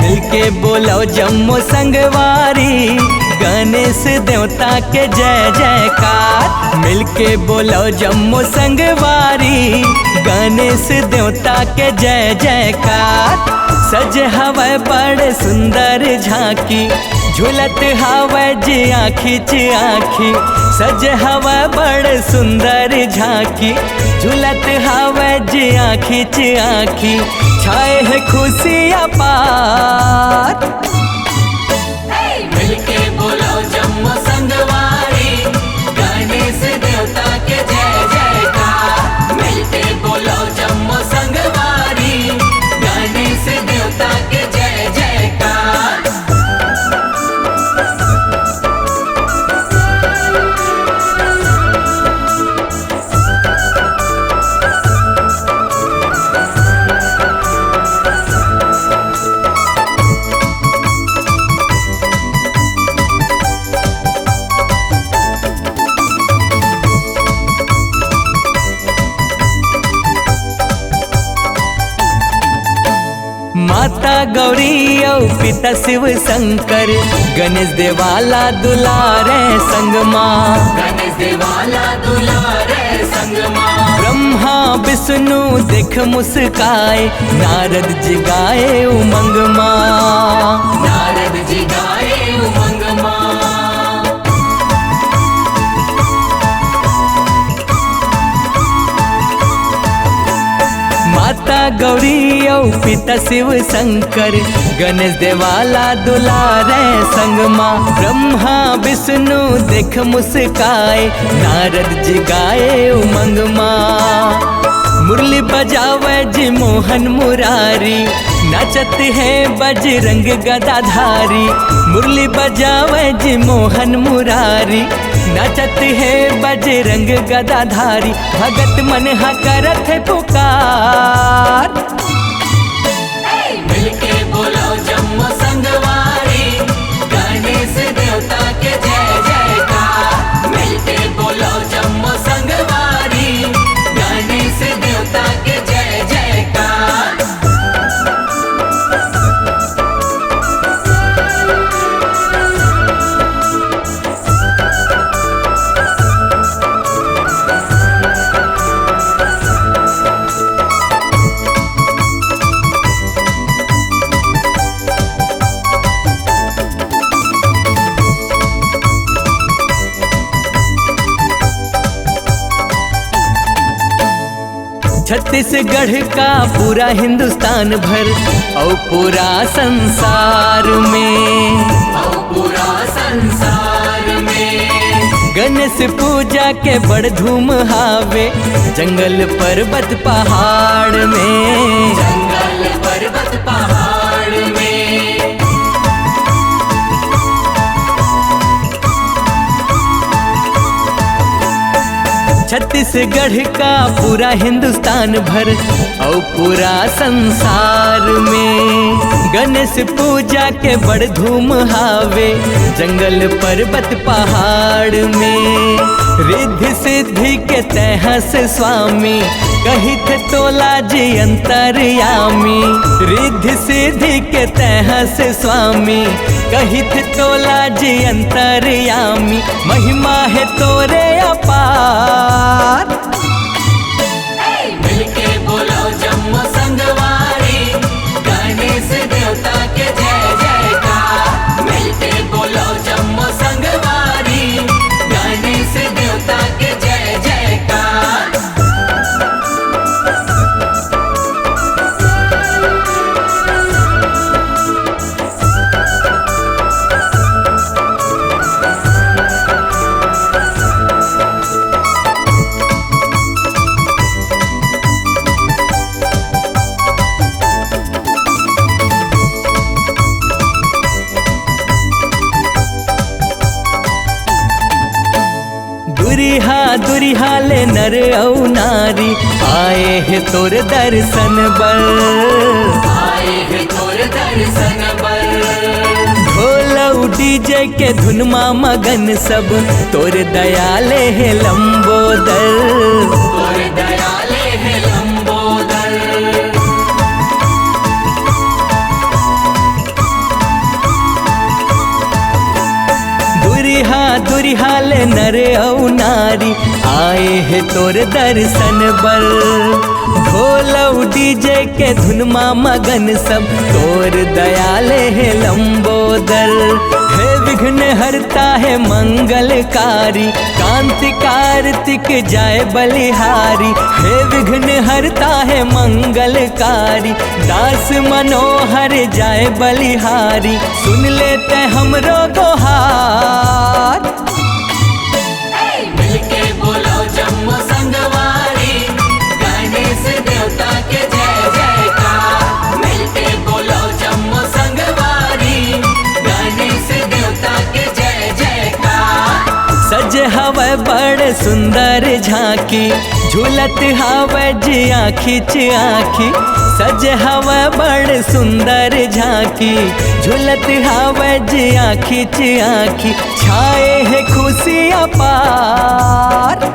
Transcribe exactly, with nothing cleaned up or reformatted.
मिलके बोलो जम्मो संगवारी, गणेश देवता के जय जयकार। मिलके बोलो जम्मो संगवारी, गणेश देवता के जय जयकार। सजे हवय बड़ सुंदर झांकी, झूलत हवय जी आँखी च आँखी। सजे हवय बड़ सुंदर झांकी, झूलत हवय जी आँखी च आँखी। छाए हे खुशी अपार। मिलके बोलो जम्मो संगवारी, गणेश देवता के जय जयकार। मिलके बोलो जम्मो संगवारी, गणेश देवता के जय जयकार। माता गौरी अउ पिता शिव शंकर, गणेश देवा ला दुलारे संग मा। गणेश देवा ला दुलारे संग मा। ब्रह्मा विष्णु देख मुस्काए, नारद जी गाए उमंग मा। नारद जी गाए उमंग मा। माता गौरी अउ पिता शिव शंकर, गणेश देवा ला दुलारे संग मा। ब्रह्मा विष्णु देख मुस्काए, नारद जी गाए उमंग मा। मुरली बजावे जी मोहन मुरारी, नाचत हे बजरंग गदाधारी। मुरली बजावे जी मोहन मुरारी, नाचत हे बजरंग गदाधारी। भगत मन ह करत हे पुकार। मिलके बोलो जम्मो संगवारी, गणेश देवता के जय जयकार। मिलके बोलो जम्मो संगवारी, गणेश देवता के जय जयकार। छत्तीसगढ़ का पूरा हिंदुस्तान भर अउ पूरा संसार में, अउ पूरा संसार में गणेश पूजा के बड़ धूम हावे, जंगल पर्वत पहाड़ में। जंगल पर्वत पहाड़ में। छत्तीसगढ़ का पूरा हिंदुस्तान भर अउ पूरा संसार में गणेश पूजा के बड़ धूम हावे। जंगल पर्वत पहाड़ में रिद्धि सिद्धि के तैं हस स्वामी, कहिथे तोला जी अंतर्यामी। रिद्धि सिद्धि के तैं हस स्वामी, कहिथे तोला जी अंतर्यामी। महिमा हे तोरे अपार। मिलके बोलो जम्मो संगवारी, गणेश देवता के जय जयकार। मिलके बोलो जम्मो संगवारी, गणेश देवता के जय जयकार। दुरिहा दुरिहा ले नर अउ नारी, आए हे तोर दर्शन बर। आए हे तोर दर्शन बर। ढोल अउ डीजे के धुन मा मगन सब, तोर दया ले हे लंबोदर। तोर दया ले हे लंबोदर। रिहाले नर अउ नारी आए हे तोर दर्शन बर। ढोल अउ डीजे के धुन मा मगन सब तोर दया ले हे लंबोदर। हे विघ्न हरता हे मंगलकारी, कांति कार्तिक जाय बलिहारी। हे विघ्न हरता हे मंगलकारी, दास मनोहर जाय बलिहारी। सुन ले तैं हमरो गोहार। मिलके बोलो जम्मो संगवारी, गणेश देवता के जय जयकार। मिलके बोलो जम्मो संगवारी, गणेश देवता के जय जयकार। सजे हवय बड़ सुंदर झांकी, झूलत हवय जिया खींच आँखी। सजे हवय बड़ सुंदर झांकी, झूलत हवय जिया खींच आँखी। छाए हे खुशी अपार।